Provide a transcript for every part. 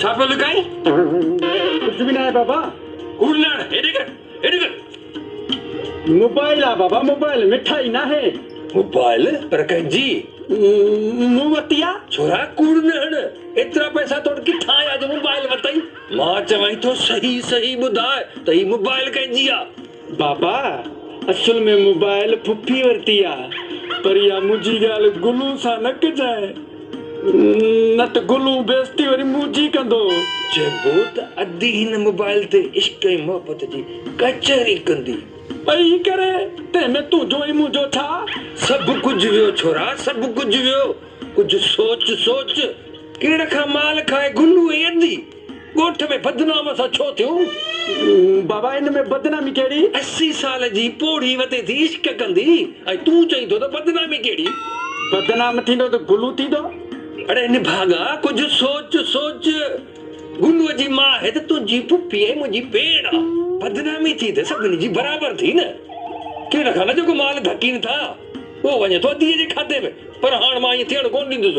ڇا پيو لڪائين؟ ڪجهه به ناهي بابا. ڪوڙ نه هڻ، هيڏي ڪر، هيڏي ڪر. موبائل آ بابا موبائل، مٺائي ناهي. موبائل؟ پر ڪنهن جي؟ مون ورتي آ. ڇورا ڪوڙ نه هڻ، ايترا پئسا تو وٽ ڪٿان آيا جو موبائل ورتئي؟ مان چوانء ٿو صحيح صحيح ٻڌاء ته هي موبائل ڪنهن جي آ؟ بابا اصل ۾ موبائل ڦڦي ورتي آ پر اها منهنجي ڳالهه گلو سان نه ڪجانء نه ته گلو بيعزتي وري منهنجي ڪندو. چئبو ته ادي هن موبائل تي عشق ۽ محبت جي ڪچهري ڪندي. پئي ڪري تنهن ۾ تنهنجو ۽ منهنجو ڇا؟ سڀ ڪجهه ويو ڇورا سڀ ڪجهه ويو ڪجهه سوچ سوچ. ڪيڙ کان مال کائي گلو ۽ ادي. ڳوٺ ۾ بدنام اسان ڇو ٿيون؟ بابا ان ۾ بدنامي ڪهڙي؟ 80 سال جي پوڙهي وتي ٿي عشق ڪندي ۽ تون چئين ٿو ته بدنامي ڪهڙي؟ بدنام ٿيندو ته گلو ٿيندو. اڙي نڀاڳا ڪجهه سوچ سوچ. گلوء جي ماء آهي ته تنهنجي پڦي ۽ منهنجي ڀيڻ آ. بدنامي ٿي ته سڀني جي برابر ٿي نه. ڪهڙ کان نه جيڪو مال ڌڪين ٿا اهو وڃي ٿو اديء جي کاتي ۾. پر هاڻ مان ائين ٿيڻ ڪونه ڏيندس.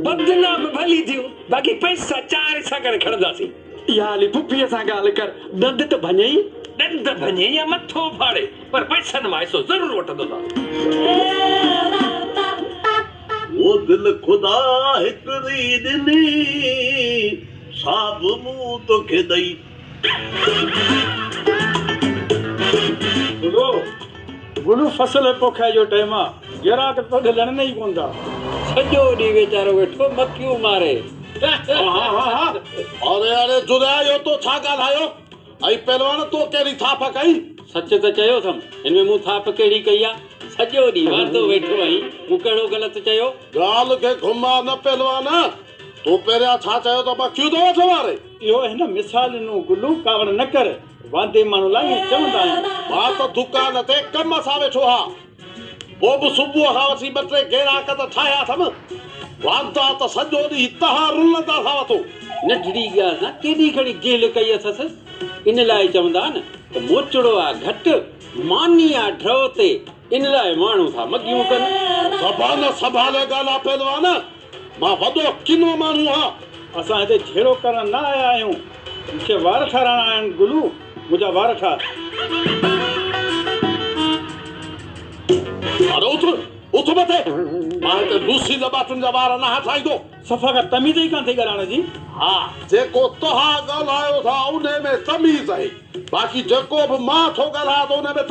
بدنام ڀلي ٿيون باقي پئسا چار حصا ڪري کڻنداسين. اها هلي پڦيء سان ڳالهه ڪر، ڏند ته ڀڃئي. ڏند ڀڃي يا مٿو ڦاڙي پر پئسن مان حصو ضرور وٺندوسانس. او دل خدا هڪڙي ڏني، سا به مون توکي ڏئي. گلو، گلو فصل پوکائي جو ٽيم آ، گراهڪ توڏي لڙن ئي ڪونه ٿا. سڄو ڏينهن ويچارو ويٺو مکيون ماري. ها ها ها ها اڙي اڙي جڙيا اهو تو ڇا ڳالهايو ۽ پهلوان تو ڪهڙي ٿاڦ ڪئي. سچ ته چيو اٿم، هن ۾ مون ٿاڦ ڪهڙي ڪئي آ؟ سڄو ڏينهن واندو ويٺو آهين، مون ڪهڙو غلط چيو؟ ڳالهه کي گهماء نه پهلوان، تو پهريان ڇا چيو ته مکيون ٿو وٺ ماري. اهو هن مثال ڏنو گلو ڪاوڙ نه ڪر، واندي ماڻهو لاء ائين چوندا آهن. مان ته دڪان تي ڪم سان ويٺو هان. پوء به صبح کان وٺي ٻه ٽي گيراڪ ته ٺاهيا اٿم. واندا ته سڄو ڏينهن تهان رلندا ٿا وتو. ننڍڙي ڳالهه سان ڪيڏي کڻي گيهه ڪئي اٿس. ان لاء چوندا نه ته موچڙو آ گهٽ، ماني آ ڍؤ تي. ان لاء ماڻهو ٿا مڳيون ڪن. زبان سنڀالي ڳالهاء پهلوان. مان وڏو ڪنو ماڻهو آهيان. اسان هتي جهيڙو ڪرڻ نه آيا آهيون. مون کي وار ٺاراڻا آهن گلو، منهنجا وار ٺار. اڙي اٿ، اٿ مٿي. مان هتي لوسي لٻاٽن جا وار ناهيان ٺاهيندو. صفا ڪا تميز ئي ڪانه اٿئي ڳالهائڻ جي. ها، جيڪو توهان ڳالهايو ٿا انهي ۾ تميز آهي. باقي جيڪو به مان ٿو ڳالهايان ته انهي ۾.